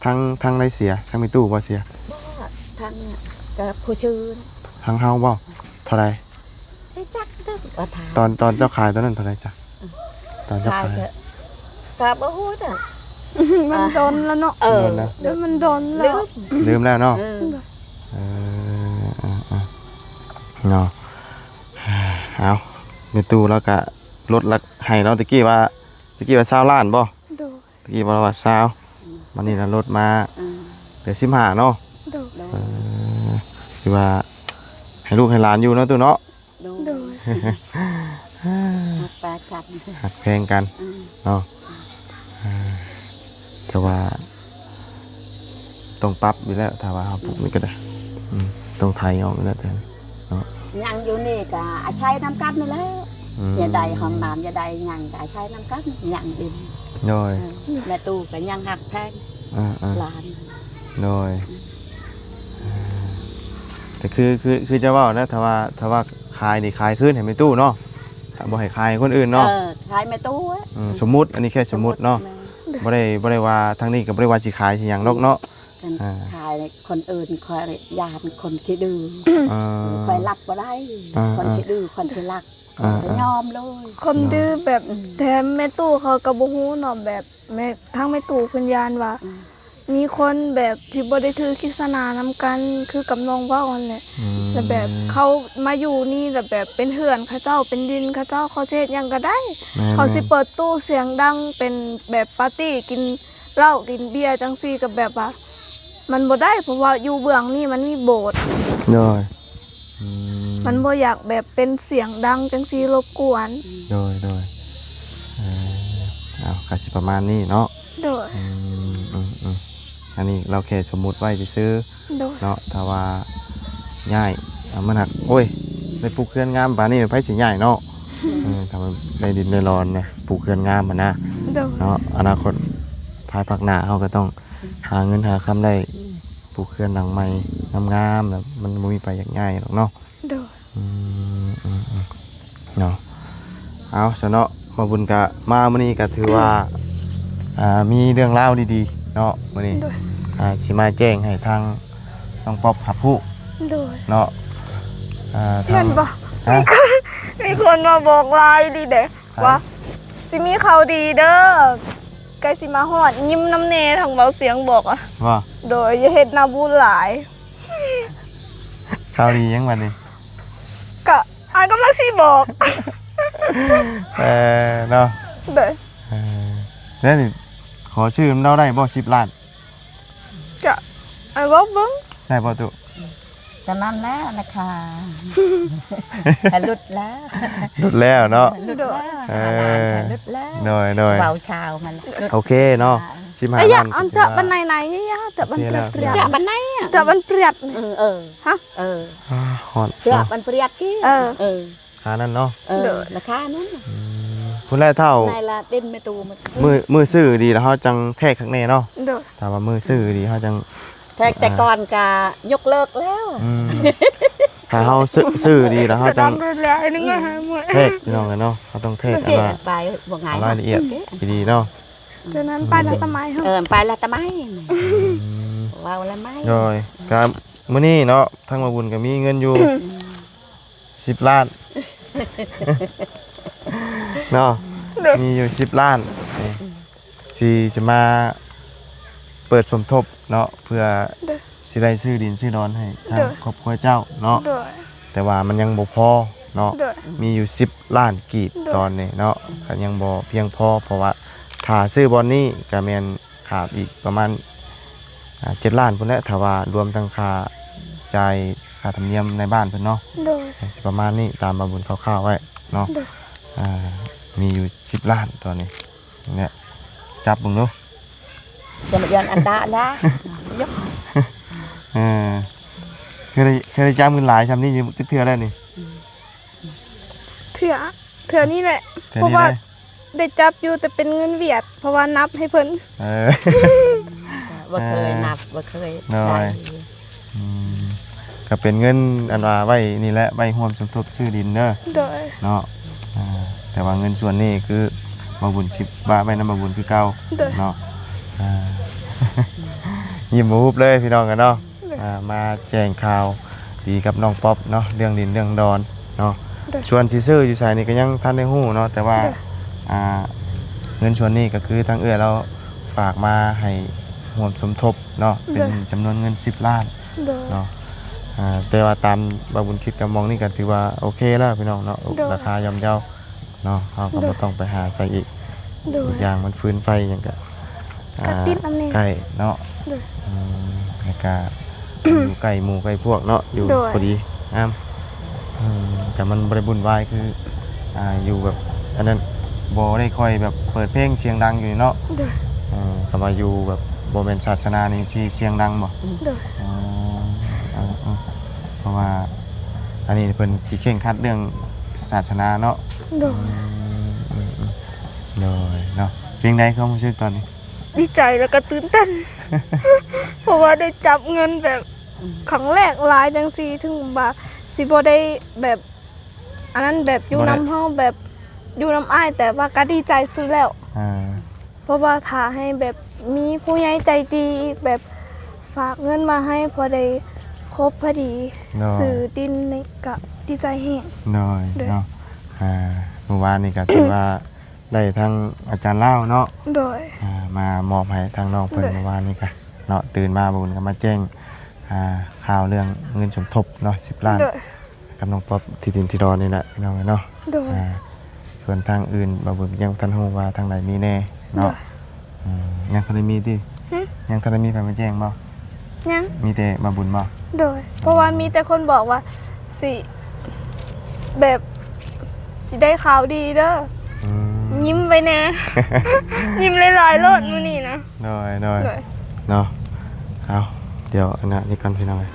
ທັງ ທັງໃດເສຍ ທັງແມ່ຕູ້ບໍ່ເສຍ? ບໍ່ ທັງ ກໍຜູ້ຊື່ ທັງເຮົາບໍ່? ເທົ່າໃດ? ໄດ້ຈັກເດີວ່າຖາມ ຕອນ ຕອນເຈົ້າຂາຍຕອນນັ້ນເທົ່າໃດຈະ? ອືມ ຕອນເຈົ້າຂາຍ ຂາຍກໍ ກໍບໍ່ຮູ້ເດີ ມັນດົນແລ້ວເນາະ ເອີ ດົນແລ້ວ ແລ້ວມັນດົນແລ້ວ ລືມ ລືມແລ້ວເນາະ ເອີ ເອີ ເອີ ເອີ ເນາະ ເອົາ ແມ່ຕູ້ລາວກະລົດລະໃຫ້ເນາະ ຕະກີ້ວ່າ ຕະກີ້ວ່າຊາວລ້ານບໍ່? ໂດຍ ຕະກີ້ວ່າຊາວ ອືມ ບັດນີ້ລະລົດມາ ອືມ ເຫຼືອສິບຫ້າເນາະ ໂດຍ ເອີ ຖືວ່າໃຫ້ລູກໃຫ້ຫຼານຢູ່ເນາະຕູ້ເນາະ ໂດຍ ໂດຍ ຮັກປາກັນ ຮັກແພງກັນ ອືມ ເນາະ ເອີ ແຕ່ວ່າຕ້ອງປັບຢູ່ແລ້ວ ຖ້າວ່າເຮົາປຸກນີ້ກໍໄດ້ ອືມ ອືມ ຕ້ອງໄຖອອກຢູ່ແລ້ວແຕ່ ເນາະ ຍັງຢູ່ນີ້ກໍອາໄສນຳກັນນີ້ແຫຼະ ອືມ ຢາກໄດ້ຫ້ອງນ້ຳ ຢາກໄດ້ຫຍັງກໍອາໄສນຳກັນ ຍັງດິນ ໂດຍ ເອີ ແມ່ຕູ້ກໍຍັງຮັກແພງ ເອີໆ ຫຼານ ໂດຍ ອືມ ເອີ ແຕ່ຄື ຄື ຄືເຈົ້າເວົ້ານະ ຖ້າວ່າ ຖ້າວ່າຂາຍນີ້ຂາຍຄືນໃຫ້ແມ່ຕູ້ເນາະ ບໍ່ໃຫ້ຂາຍໃຫ້ຄົນອື່ນເນາະ ເອີ ຂາຍແມ່ຕູ້ ເອີ ສົມມຸດ ອັນນີ້ແຄ່ສົມມຸດເນາະ ແມ່ນ ບໍ່ໄດ້ ບໍ່ໄດ້ວ່າ ທາງນີ້ກໍບໍ່ໄດ້ວ່າຊິຂາຍຊິຫຍັງດອກເນາະ ຄັນ ອ່າ ຂາຍຄົນອື່ນຂ້ອຍຢ້ານຄົນຂີ້ດື້ ອ່າ ຂ້ອຍຮັບບໍ່ໄດ້ ອ່າ ຄົນຂີ້ດື້ ຄົນຂີ້ລັກ ອ່າ ຂ້ອຍກໍຍອມເລີຍ ຄົນດື້ແບບ ອືມ ແຖມແມ່ຕູ້ເຂົາກໍບໍ່ຮູ້ເນາະ ແບບ ແມ່ ທາງແມ່ຕູ້ເພິ່ນຢ້ານວ່າ ອືມ ມີຄົນແບບທີ່ບໍ່ໄດ້ຖືກິດສະໜານຳກັນ ຄືກັບນ້ອງເວົ້າຫັ້ນແຫຼະ ອືມ ແລ້ວແບບເຂົາມາຢູ່ນີ້ ແລ້ວແບບເປັນເຮືອນເຂົາເຈົ້າ ເປັນດິນເຂົາເຈົ້າ ເຂົາຊິເຮັດຫຍັງກໍໄດ້ ແມ່ນໆ ເຂົາຊິເປີດຕູ້ສຽງດັງ ເປັນແບບປາຕີ້ ກິນເຫຼົ້າກິນເບຍຈັ່ງຊີ້ ກໍແບບວ່າ ມັນບໍ່ໄດ້ ເພາະວ່າຢູ່ເບື້ອງນີ້ມັນມີໂບດ ໂດຍ ອືມ ມັນບໍ່ຢາກແບບເປັນສຽງດັງຈັ່ງຊີ້ລົບກວນ ໂດຍ ໂດຍ ເອີ ເອົາ ກໍຊິປະມານນີ້ເນາະ ໂດຍ ອືມ ອືມ ອືມ ອັນນີ້ລາວແຄ່ສົມມຸດໄວ້ຊື່ໆ ໂດຍ ເນາະ ຖ້າວ່າຍ້າຍ ເອົາ ມັນຫາກ ໂອ້ຍ ໄດ້ປູກເຮືອນງາມປານນີ້ ໃຜຊິຍ້າຍເນາະ ເອີ ຖ້າມັນໄດ້ດິນໄດ້ດອນນະ ປູກເຮືອນງາມຫັ້ນນະ ໂດຍ ເນາະ ອະນາຄົດພາຍພາກໜ້າເຮົາກໍຕ້ອງ ຫາເງິນຫາຄຳໄດ້ ອືມ ປູກເຮືອນຫຼັງໃໝ່ງາມໆ ແລ້ວມັນບໍ່ມີໃຜຢາກຍ້າຍດອກເນາະ ໂດຍ ອືມ ອືມ ອືມ ເນາະ ເອົາຊະເນາະ ບ່າວບຸນກະມາມື້ນີ້ກະຖືວ່າ ອ່າ ມີເລື່ອງລາວດີໆ ເນາະ ມື້ນີ້ ໂດຍ ອ່າ ຊິມາແຈ້ງໃຫ້ທາງນ້ອງປັອບຮັບຮູ້ ໂດຍ ເນາະ ອ່າ ແມ່ນບໍ່? ຮະ? ມີຄົນ ມີຄົນມາບອກຫຼາຍດີເດ້ ໃຜ? ວ່າ ຊິມີຂ່າວດີເດີ ໃກ້ຊິມາຮອດ ຍິ້ມນຳແດ່ ທາງເບົາສຽງບອກອະ ວ່າ ໂດຍ ຢ່າເຮັດໜ້າບູນຫຼາຍ ຂ່າວດີຫຍັງບັດນີ້? ກະ ອ້າຍກຳລັງຊິບອກ ເອີ ເນາະ ໂດຍ ເອີ ແລ້ວນີ້ ຂໍຊື້ນຳລາວໄດ້ບໍ່ ສິບລ້ານ? ຈະ ອ້າຍເວົ້າເບິ່ງ ໄດ້ບໍ່ຕຸ? ຕອນນັ້ນແຫຼະລາຄາ ກະຫຼຸດແລ້ວ ຫຼຸດແລ້ວເນາະ ຫຼຸດແລ້ວ ເອີ ຫ້າລ້ານກະຫຼຸດແລ້ວ ໂດຍ ໂດຍ ເວົ້າຊາວຫັ້ນ ໂອເຄເນາະ ສິບຫ້າລ້ານ ອັນເທາະບັນໄດໃນ ເທາະບັນປຽດ ເທາະບັນປຽດ ເອີ ເອີ ຮະ ເອີ ຮອດ ເທາະບັນປຽດ ເອີ ເອີ ລາຄານັ້ນເນາະ ເອີ ລາຄານັ້ນ ອືມ ພຸ້ນແຫຼະເຖົ້າ ໃນລະເດັ່ນແມ່ຕູ້ ມື້ ມື້ຊື້ດີແລ້ວເຮົາຈັ່ງແທກຄັກແນ່ເນາະ ໂດຍ ຖ້າວ່າມື້ຊື້ດີເຮົາຈັ່ງ ແທກແຕ່ກ່ອນກະຍົກເລີກແລ້ວ ອືມ ຖ້າເຮົາຊື້ ຊື້ດີແລ້ວເຮົາຈັ່ງ ອືມ ແທກ ພີ່ນ້ອງເອີຍເນາະ ເຮົາຕ້ອງແທກ ໂອເຄ ອັນວ່າ ໄປບໍ່ງ່າຍ ລາຍລະອຽດດີໆເນາະ ຈາກນັ້ນໄປລະຕະໄມເຮົາ ເອີ ໄປລະຕະໄມ ອືມ ເວົ້າລະໄມ ໂດຍ ກະມື້ນີ້ເນາະ ທາງບ່າວບຸນກະມີເງິນຢູ່ ອືມ ສິບລ້ານເນາະ ໂດຍ ມີຢູ່ສິບລ້ານນີ້ ອືມ ຊິ ຊິມາເປີດສົມທົບເນາະ ເພື່ອ ໂດຍ ຊິໄດ້ຊື້ດິນຊື້ດອນໃຫ້ທາງ ໂດຍ ຄອບຄົວເຈົ້າເນາະ ໂດຍ ແຕ່ວ່າມັນຍັງບໍ່ພໍເນາະ ໂດຍ ມີຢູ່ສິບລ້ານກີບ ໂດຍ ຕອນນີ້ເນາະ ກໍຍັງບໍ່ພຽງພໍ ເພາະວ່າຖ້າຊື້ບ່ອນນີ້ກໍແມ່ນ ຂາດອີກປະມານ ອ່າ ເຈັດລ້ານພຸ້ນແຫຼະ ຖ້າວ່າລວມທັງຄ່າຈ່າຍຄ່າທຳນຽມນາຍບ້ານເພິ່ນເນາະ ໂດຍ ກໍຊິປະມານນີ້ ຕາມບ່າວບຸນຄ່າວໆໄວ້ເນາະ ໂດຍ ອ່າ ມີຢູ່ສິບລ້ານຕອນນີ້ ນີ້ ຈັບເບິ່ງດູ ຈະມາຢ້ານອັນດາລະ ເອີ ເຄີຍໄດ້ ເຄີຍໄດ້ຈັບເງິນຫຼາຍຊ່ຳນີ້ຢູ່ຈັກເທື່ອແລ້ວນີ້? ເທື່ອ ເທື່ອນີ້ແຫຼະ ເທື່ອນີ້ ເພາະວ່າ ເລີຍ ໄດ້ຈັບຢູ່ ແຕ່ເປັນເງິນຫວຽດ ເພາະວ່ານັບໃຫ້ເພິ່ນ ເອີ ບໍ່ເຄີຍນັບ ບໍ່ເຄີຍ ໂດຍ ໄດ້ ອືມ ກໍເປັນເງິນອັນວ່າໄວ້ນີ້ແຫຼະ ໄວ້ຮ່ວມສົມທົບຊື້ດິນເດີ ໂດຍ ເນາະ ອ່າ ແຕ່ວ່າເງິນສ່ວນນີ້ຄືບ່າວບຸນຊິຝາກໄວ້ນຳບ່າວບຸນຄືເກົ່າ ໂດຍ ເນາະ ອ່າ ຍິ້ມບໍ່ຫຸບເລີຍ ພີ່ນ້ອງເອີຍເນາະ ໂດຍ ອ່າ ມາແຈ້ງຂ່າວດີກັບນ້ອງປັອບເນາະ ເລື່ອງດິນເລື່ອງດອນເນາະ ໂດຍ ສ່ວນຊິຊື້ຢູ່ໃສນີ້ກໍຍັງທັນໄດ້ຮູ້ເນາະ ແຕ່ວ່າ ໂດຍ ອ່າ ເງິນສ່ວນນີ້ກໍຄືທາງເອື້ອຍລາວຝາກມາໃຫ້ຮ່ວມສົມທົບເນາະ ໂດຍ ເປັນຈຳນວນເງິນສິບລ້ານ ໂດຍ ເນາະ ອ່າ ແຕ່ວ່າຕາມບ່າວບຸນຄິດກໍໝ່ອງນີ້ກໍຖືວ່າໂອເຄແລ້ວ ພີ່ນ້ອງເນາະ ໂດຍ ລາຄາຍ່ອມເຍົາ ເນາະ ເຮົາກໍ ໂດຍ ບໍ່ຕ້ອງໄປຫາໃສອີກ ໂດຍ ອີກຢ່າງມັນຟືນໄຟຫຍັງກະ ກະຕິດນຳແດ່ ອ່າ ໃກ້ເນາະ ໂດຍ ອືມ ແລ້ວກະ ຢູ່ໃກ້ໝູ່ໃກ້ພວກເນາະ ຢູ່ ໂດຍ ພໍດີງາມ ອືມ ກະມັນບໍ່ໄດ້ວຸ່ນວາຍຄື ອ່າ ຢູ່ແບບອັນນັ້ນ ບໍ່ໄດ້ຄ່ອຍແບບເປີດເພງສຽງດັງຢູ່ນີ້ເນາະ ໂດຍ ເອີ ຄັນວ່າຢູ່ແບບບໍ່ແມ່ນສາສະໜານີ້ຊິສຽງດັງບໍ່? ໂດຍ ອໍ ເອີ ເອີ ເພາະວ່າອັນນີ້ເພິ່ນຊິເຄັ່ງຄັດເລື່ອງສາສະໜາເນາະ ໂດຍ ອືມ ອືມ ອືມ ໂດຍເນາະ ເປັນໃດຄວາມຮູ້ສຶກຕອນນີ້? ດີໃຈແລ້ວກໍຕື່ນເຕັ້ນ ເພາະວ່າໄດ້ຈັບເງິນແບບ ອືມ ຄັ້ງແລກຫຼາຍຈັ່ງຊີ້ ເຖິງວ່າຊິບໍ່ໄດ້ແບບ ອັນນັ້ນແບບຢູ່ນຳເຮົາ ແບບຢູ່ນຳອ້າຍ ແຕ່ວ່າກໍດີໃຈສຸດແລ້ວ ອ່າ ເພາະວ່າຖ້າໃຫ້ແບບມີຜູ້ໃຫຍ່ໃຈດີ ແບບ ຝາກເງິນມາໃຫ້ພໍໄດ້ຄົບພໍດີ ໂດຍ ຊື້ດິນນີ້ກະດີໃຈແຮງ ໂດຍ ໂດຍ ເນາະ ອ່າ ມື້ວານນີ້ກະຖືວ່າ ໄດ້ທາງອາຈານລາວເນາະ ໂດຍ ອ່າ ມາມອບໃຫ້ທາງນ້ອງເພິ່ນ ໂດຍ ມື້ວານນີ້ກະເນາະ ຕື່ນມາບ່າວບຸນກະມາແຈ້ງ ອ່າ ຂ່າວເລື່ອງເງິນສົມທົບເນາະ ສິບລ້ານ ໂດຍ ກັບນ້ອງປັອບ ທີ່ດິນທີ່ດອນນີ້ແຫຼະ ພີ່ນ້ອງເອີຍເນາະ ໂດຍ ອ່າ ສ່ວນທາງອື່ນບ່າວບຸນຍັງບໍ່ທັນຮູ້ວ່າທາງໃດມີແນ່ເນາະ ໂດຍ ອືມ ຍັງບໍ່ທັນໄດ້ມີຕິ ຫຶ ຍັງບໍ່ທັນໄດ້ມີໃຜມາແຈ້ງບໍ່? ຍັງ ມີແຕ່ບ່າວບຸນບໍ່? ໂດຍ ເພາະວ່າມີແຕ່ຄົນບອກວ່າ ຊິ ແບບ ຊິໄດ້ຂ່າວດີເດີ ອືມ ຍິ້ມໄວ້ແດ່ ຍິ້ມຫຼາຍໆໂລດມື້ນີ້ນະ ໂດຍ ໂດຍ ໂດຍ ເນາະ ເອົາ ດຽວອັນນັ້ນນີ້ກ່ອນ ພີ່ນ້ອງເອີຍ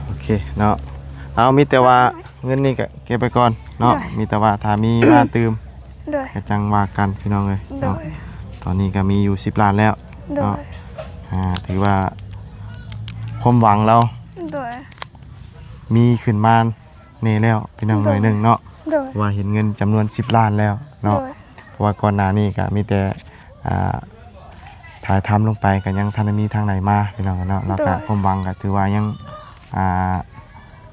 ໂອເຄເນາະ ເອົາ ມີແຕ່ວ່າເງິນນີ້ກະເກັບໄວ້ກ່ອນເນາະ ໂດຍ ມີແຕ່ວ່າຖ້າມີມາຕື່ມ ໂດຍ ກະຈັ່ງວ່າກັນ ພີ່ນ້ອງເອີຍ ໂດຍ ເນາະ ຕອນນີ້ກະມີຢູ່ສິບລ້ານແລ້ວ ໂດຍ ເນາະ ອ່າ ຖືວ່າຄວາມຫວັງລາວ ໂດຍ ມີຂຶ້ນມາແນ່ແລ້ວ ພີ່ນ້ອງ ໂດຍ ໜ້ອຍໜຶ່ງເນາະ ໂດຍ ເພາະວ່າເຫັນເງິນຈຳນວນສິບລ້ານແລ້ວເນາະ ໂດຍ ເພາະວ່າກ່ອນໜ້ານີ້ກະມີແຕ່ ອ່າ ຖ່າຍທຳລົງໄປກະຍັງບໍ່ທັນໄດ້ມີທາງໃດມາ ພີ່ນ້ອງເນາະ ແລ້ວກະ ໂດຍ ຄວາມຫວັງກະຖືວ່າຍັງ ອ່າ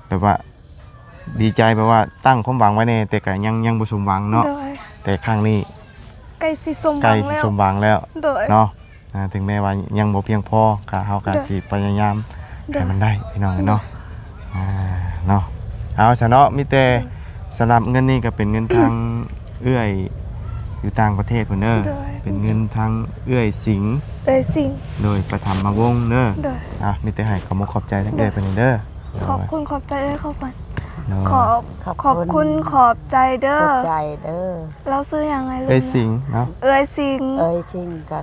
ແບບວ່າ ດີໃຈ ແບບວ່າຕັ້ງຄວາມຫວັງໄວ້ແນ່ ແຕ່ກະຍັງ ຍັງບໍ່ສົມຫວັງເນາະ ໂດຍ ແຕ່ຄັ້ງນີ້ໃກ້ຊິສົມຫວັງແລ້ວ ໃກ້ຊິສົມຫວັງແລ້ວ ໂດຍ ເນາະ ອ່າ ເຖິງແມ້ວ່າຍັງບໍ່ພຽງພໍ ກະເຮົາກະ ໂດຍ ຊິພະຍາຍາມ ໂດຍ ໃຫ້ມັນໄດ້ ພີ່ນ້ອງເອີຍເນາະ ໂດຍ ອ່າ ເນາະ ເອົາຊະເນາະ ມີແຕ່ ໂດຍ ສຳລັບເງິນນີ້ກະເປັນເງິນທາງເອື້ອຍຢູ່ຕ່າງປະເທດພຸ້ນເດີ ໂດຍ ເປັນເງິນທາງເອື້ອຍສິງ ເອື້ອຍສິງ ໂດຍ ປະຖຳມະວົງເດີ ໂດຍ ອ່າ ມີແຕ່ໃຫ້ຂອບມຸກຂອບໃຈທາງເອື້ອຍເພິ່ນເດີ ຂອບຄຸນຂອບໃຈເອື້ອຍຂອບຄຸນ ໂດຍ ຂອບ ຂອບຄຸນ ຂອບຄຸນຂອບໃຈເດີ ຂອບໃຈເດີ ລາວຊື່ຫຍັງ ເອື້ອຍສິງເນາະ ເອື້ອຍສິງ ເອື້ອຍສິງກະ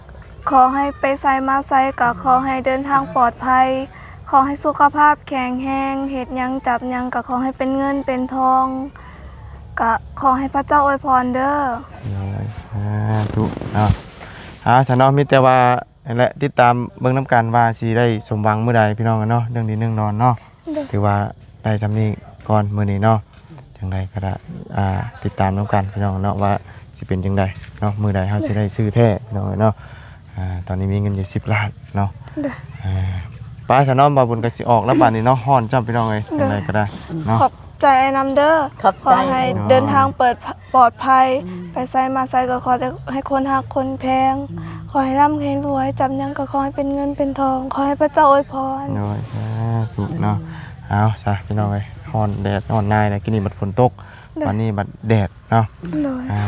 ຂໍໃຫ້ໄປໃສມາໃສກະຂໍໃຫ້ເດີນທາງປອດໄພ ຂໍໃຫ້ສຸຂະພາບແຂງແຮງ ເຮັດຫຍັງຈັບຫຍັງກະຂໍໃຫ້ເປັນເງິນເປັນທອງ ກະຂໍໃຫ້ພະເຈົ້າອວຍພອນເດີ ໂດຍ ສາທຸເນາະ ເອົາຊະເນາະ ມີແຕ່ວ່າ ນັ້ນແຫຼະ ຕິດຕາມເບິ່ງນຳກັນວ່າຊິໄດ້ສົມຫວັງມື້ໃດ ພີ່ນ້ອງເນາະ ເລື່ອງດີເລື່ອງດອນເນາະ ໂດຍ ຖືວ່າໄດ້ຊ່ຳນີ້ກ່ອນມື້ນີ້ເນາະ ຈັ່ງໃດກະໄດ້ ອ່າ ຕິດຕາມນຳກັນ ພີ່ນ້ອງເນາະ ວ່າຊິເປັນຈັ່ງໃດເນາະ ມື້ໃດເຮົາຊິໄດ້ຊື້ແທ້ ພີ່ນ້ອງເນາະ ອ່າ ຕອນນີ້ມີເງິນຢູ່ສິບລ້ານເນາະ ໂດຍ ອ່າ ໄປຊະເນາະ ບ່າວບຸນກະຊິອອກແລ້ວບາດນີ້ເນາະ ຮ້ອນຈ້ຳ ພີ່ນ້ອງເອີຍ ໂດຍ ຈັ່ງໃດກະໄດ້ເນາະ ຂອບໃຈນຳເດີ ຂອບໃຈ ຂໍໃຫ້ເດີນທາງເປີດ ປອດໄພ ອືມ ໄປໃສມາໃສກະຂໍໃຫ້ຄົນຮັກຄົນແພງ ອືມ ຂໍໃຫ້ລ່ຳໃຫ້ລວຍ ຈັບຫຍັງກະຂໍໃຫ້ເປັນເງິນເປັນທອງ ຂໍໃຫ້ພະເຈົ້າອວຍພອນ ໂດຍ ສາທຸເນາະ ອືມ ເອົາຊະ ພີ່ນ້ອງເອີຍ ຮ້ອນແດດຮ້ອນນາຍແລ້ວ ກີ້ນີ້ບັດຝົນຕົກ ໂດຍ ບາດນີ້ບັດແດດເນາະ ໂດຍ ອ່າ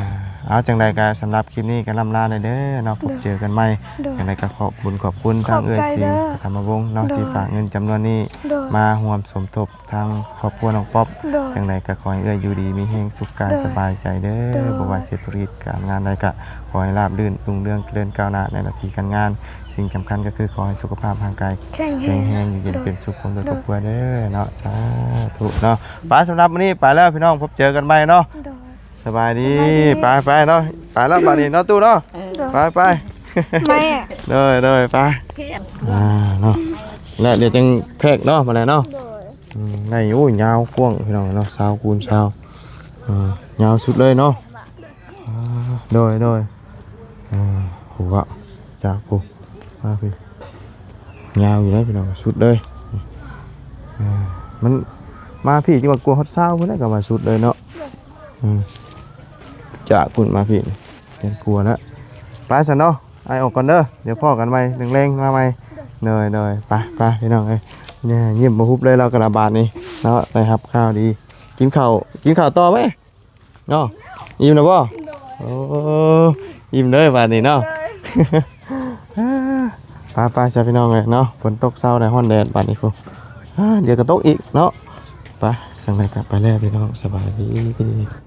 ເອົາ ຈັ່ງໃດກະສຳລັບຄລິບນີ້ກະລ່ຳລາແລ້ວເດີເນາະ ໂດຍ ພົບເຈີກັນໃໝ່ ໂດຍ ຈັ່ງໃດກະຂອບບຸນຂອບຄຸນທາງເອື້ອຍສິງ ປະຖຳມະວົງເນາະ ໂດຍ ທີ່ຝາກເງິນຈຳນວນນີ້ ໂດຍ ມາຮ່ວມສົມທົບ ທາງຄອບຄົວນ້ອງປັອບ ໂດຍ ຈັ່ງໃດກະຂໍໃຫ້ເອື້ອຍຢູ່ດີມີແຮງ ສຸກກາຍ ໂດຍ ສະບາຍໃຈເດີ ໂດຍ ບໍ່ວ່າເສດທຸລະກິດການງານໃດກະຂໍໃຫ້ລາບລື່ນ ຮຸ່ງເຮືອງ ຈະເລີນກ້າວໜ້າໃນໜ້າທີ່ການງານ ສິ່ງສຳຄັນກະຄືຂໍໃຫ້ສຸຂະພາບຮ່າງກາຍແຂງແຮງ ແຂງແຮງ ຢູ່ເຢັນເປັນສຸກ ຄວາມທຸກຄວາມ ໂດຍ ຄົວເດີເນາະ ສາທຸເນາະ ໄປ ສຳລັບມື້ນີ້ໄປແລ້ວ ພີ່ນ້ອງ ພົບເຈີກັນໃໝ່ເນາະ ໂດຍ ສະບາຍດີ ສະບາຍດີ ໄປ ໄປເນາະ ໄປແລ້ວບາດນີ້ເນາະ ຕູ້ເນາະ ເອີ ໂດຍ ໄປ ໄປ ແມ່ ໂດຍ ໂດຍ ໄປ ອ່າ ເນາະ ແລະດຽວຈັ່ງແທກເນາະ ມາແລ້ວເນາະ ໂດຍ ອືມ ໄດ້ ໂອ້ຍ ຍາວກວ້າງ ພີ່ນ້ອງເນາະ ຊາວຄູນຊາວ ເອີ ຍາວສຸດເລີຍເນາະ ອ່າ ໂດຍ ໂດຍ ເອີ ຜູ້ວ່າ ຈາກຜູ້ ມາພີ້ ຍາວຢູ່ເດ້ ພີ່ນ້ອງ ສຸດເລີຍ ເອີ ມັນ ມາພີ້ ທີ່ວ່າກວ່າຮອດຊາວພຸ້ນແຫຼະ ກະວ່າສຸດເລີຍເນາະ ເອີ ຈາກພຸ້ນມາພີ້ ແມ່ນກວ່າແລ້ວ ໄປຊັ້ນເນາະ ອ້າຍອອກກ່ອນເດີ ດຽວພໍ້ກັນໃໝ່ ແລງໆ ມາໃໝ່ ໂດຍ ໂດຍ ໄປ ໄປ ພີ່ນ້ອງເອີຍ ຍິ້ມບໍ່ຫຸບເລີຍ ລາວກະລະບາດນີ້ເນາະ ໄດ້ຮັບຂ່າວດີ ກິນເຂົ້າ ກິນເຂົ້າຕໍ່ໄໝ ເນາະ ອີ່ມແລ້ວບໍ່? ໂອ້ ອີ່ມເດີບາດນີ້ເນາະ ໂດຍ ໄປໆ ຊະ ພີ່ນ້ອງເອີຍເນາະ ຝົນຕົກເຊົາແລ້ວ ຮ້ອນແດດບາດນີ້ພຸ້ນ ດຽວກະຕົກອີກເນາະ ໄປ ຈັ່ງໃດກະໄປແລ້ວ ພີ່ນ້ອງ ສະບາຍດີ.